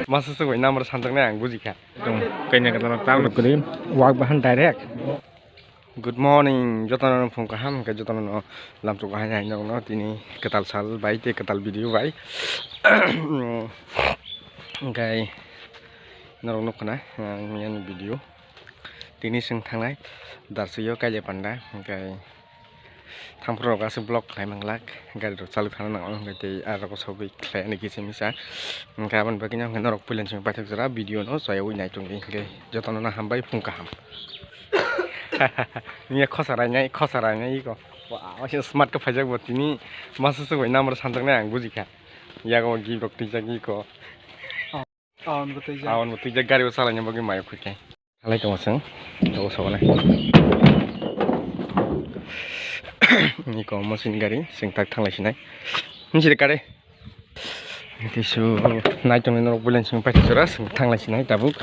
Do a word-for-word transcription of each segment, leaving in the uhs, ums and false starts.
Masa se bai number sanjaknai ang bujikha. Kanya kata na tang kwrwi wak bahan direct. Good morning, jotono phung kaham, hwnkhe jotono lamchuk hai hai nokno tini kwtal sal bai tei kwtal video bai. Hwnkhe norok nukha na, ah, miyani video. Tini chwng thangnai Darsuyo Kailai Panda, hwnkhe thangphuru rok aswk vlog khlai manglak, gari rok chalwi thangna nango, hwnkhe tei ah rok sogwi khlai ani kisa misa. Hwnkhe aboni bagwi no hwnkhe norok puila chwng paithak jora video no chaywi nai tongdi, hwnkhe jotono no hambai phung kaham. Miya khosa rainai, khosa rainai iko. Wow, waisa smart khe phaijak bo tini masa se bai number sanjaknai ang bujikha. Yago gift rok twijak iko. Awan bo twijak. Awan bo twijak, gari o salaina bagwi mayo khuikhe. Halai tongo chwng, tongo sogole. Niko machine gari, chwng tak thanglai sinai. Nini siri kare? Kisu nai tongni norok bulen chwng paithak jora, chwng thanglai sinai tabuk.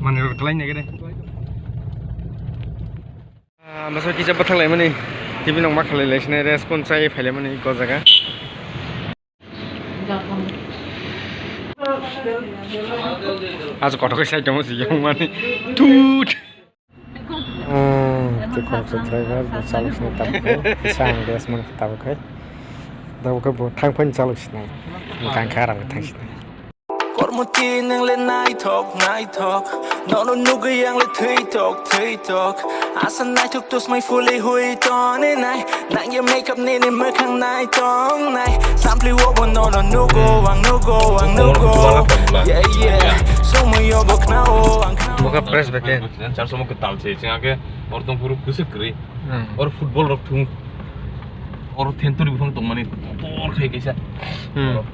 Mane rok twlai nai gede. Ah, masa kisa bwthang laimani, T V nokma khalai lai sinai, respond chai phai laimani go jaga. Ajo kothok sai tongo si yang mani. Tut. Ah, te kok se driver bo chalok sini tabuk kai. Kisa ang des man tabuk kai. Tabuk kai bo thang phan chalok sinai. Kang kha rang thang sinai. Kormoti nang le naithok, naithok. Nono nugwi ang le thwitok, thwitok. Asa naithok tusmai phuli hui toni nai. Nang ye makeup nini mwkhang nai tong nai. Sampli wo bo nono nugo, ang nugo, ang nugo. Yeah, yeah. Sumui yo bo khnao, ang khnao. Bokha press beke. Char somo kwtal se, chwng ake or tong phuru kwswk kwrwi. Hmm. Or football rok thung. Or thenturi buphang tongmani. Or khai kaisa. Hmm.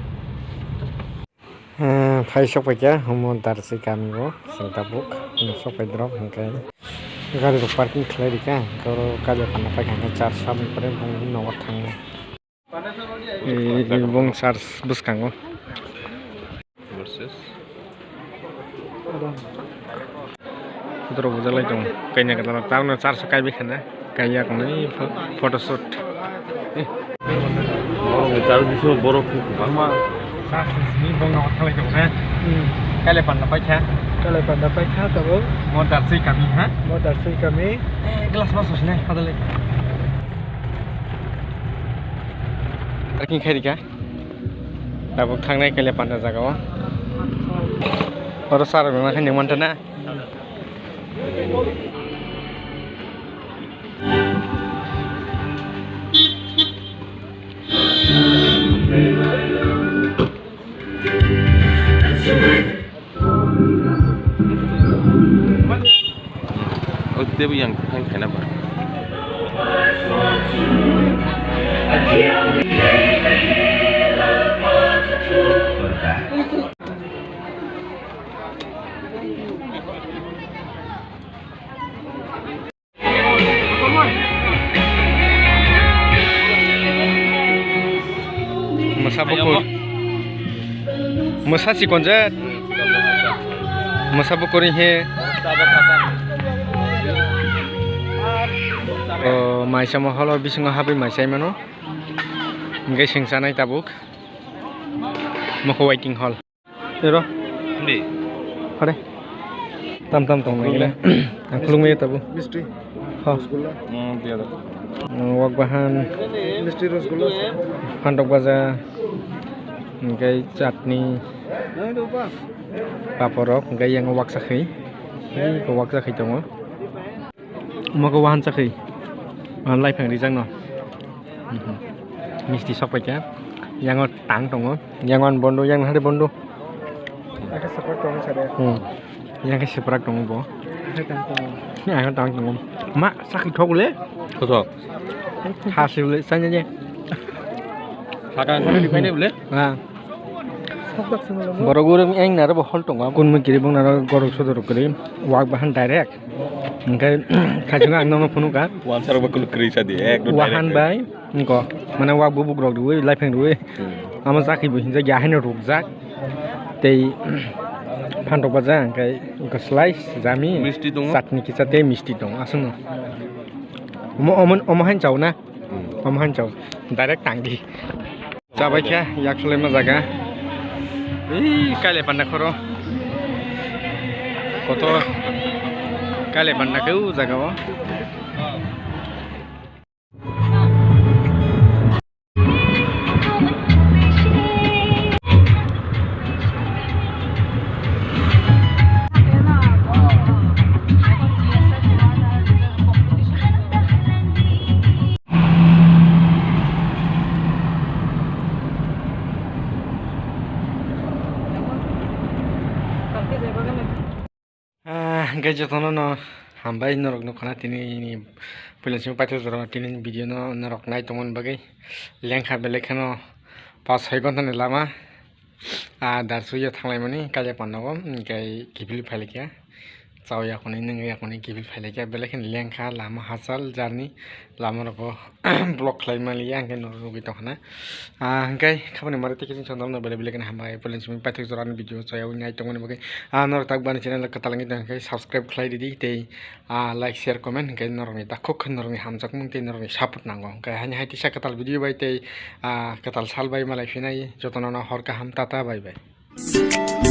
Eh, phai sok paikha, omo Darsi kami o, chwng tabuk, omo sok pai drop, hwnkhe gari rok parking khlai rikha, hwnkhe oro kalia panna paikha, hwnkhe char saboni pore bung nogo thango. Eh, bung char bwskango. Borok bujalai tongo. Kanya kata tamo char so kai bikha na. Kaya kong ni pho-, photoshoot. Borok ni char bisingo borok bangma. Char sini bong no khalai tongo na. Hmm. Kale panda paikha. Kale panda paikha tabo. Mo Darsi kami ha. Mo Darsi kami. Eh, glass mas sini hadale. Parking khairika. Tabuk thangnai kale panda jaga o. Oro sar rok nang khe nang manta na. O tebo yang thang khaina ba. Mwsa bukur. Mwsa chikonjak. Mwsa bukur he. O maisa mo holo bisingo habwi maisai mano. Hingke singsanai tabuk. Mokho waiting hall. Ero. Hindi. Hare. Tam tam tong nai. Ang khulung maya tabu. Misti. Ha. Rosgulla. Hmm, dia dah. Hmm, wak bahan. Misti rosgulla. Phantok baja. Hingke chutney. Paporok, hingke yang wak sakhai. Ini ko wak sakhai tongo. Omo khe wahan chakhi. Ah, laiphang rijak no. Mhm. Misti sok paikha. Yango tang tongo. Yango ani bondo, yang hari bondo. Akhe separate tongo sade. Hmm. Yang khe separate tongo bo. Akhe tang tongo. Akhe tang tongo. Ma, sakhi thok le. Koso. Ha, sibule, sanya je. Sakang khe dipaine bole. Ha. Borok urung eng naro bo hol tongo. Kun mui kiri bung naro gorok sodorok kiri. Wak bahan direct. Hingke kaichungo ang nono phunukha. Wansarok bo kwlwk kwrwi sa di, ekdom wahan direct. Bai, niko, mane wak bubuk rok riwi, laifeng riwi. Hmm. Amo chakhi bo hinjak ya haino rukjak. Tei, Ang rok baja hwnkhe slai jami. Misti tongo. Chutney kisa tei misti tongo aswkno. Omo, omo, omo haino chao na? Hmm. Omo haino chao. Direct tangdi. Chabai khe yak sulaima jaga. Ei kailai panda khoro. Kotor kailai panda khe o jaga o. Ah, hwnkhe jotono no hambai norok nukha na tini ni puila simi paithak jora tini ni video no norok nai tongmani bagwi lengkha belai kheno pas soi ghonta ni lama. Ah, darsu yo thanglaimani kailai panda o hwnkhe kiphilwi phailaikha. Chao yakuni nwng yakuni kiphil phailaikha belai kheno lengkha lama hachal jarni lama rogo block khlai manliya hwnkhe norok nugwi tongkha na. Ah, hwnkhe khabani mari tei khe chwng chwng no belai belai kheno hambai puila simi paithak jora ni video chaywi nai tongmani bagwi. Ah, norok tak bani channel kwtal wngwi tongkha khe subscribe khlai ridi tei ah, like, share, comment hwnkhe norokni takhuk norokni hamjakmung tei norokni support nango. Hwnkhe haini hai tisa kwtal video bai tei, ah, kwtal sal bai malai phinai jotono no hor kaham tata bye bye.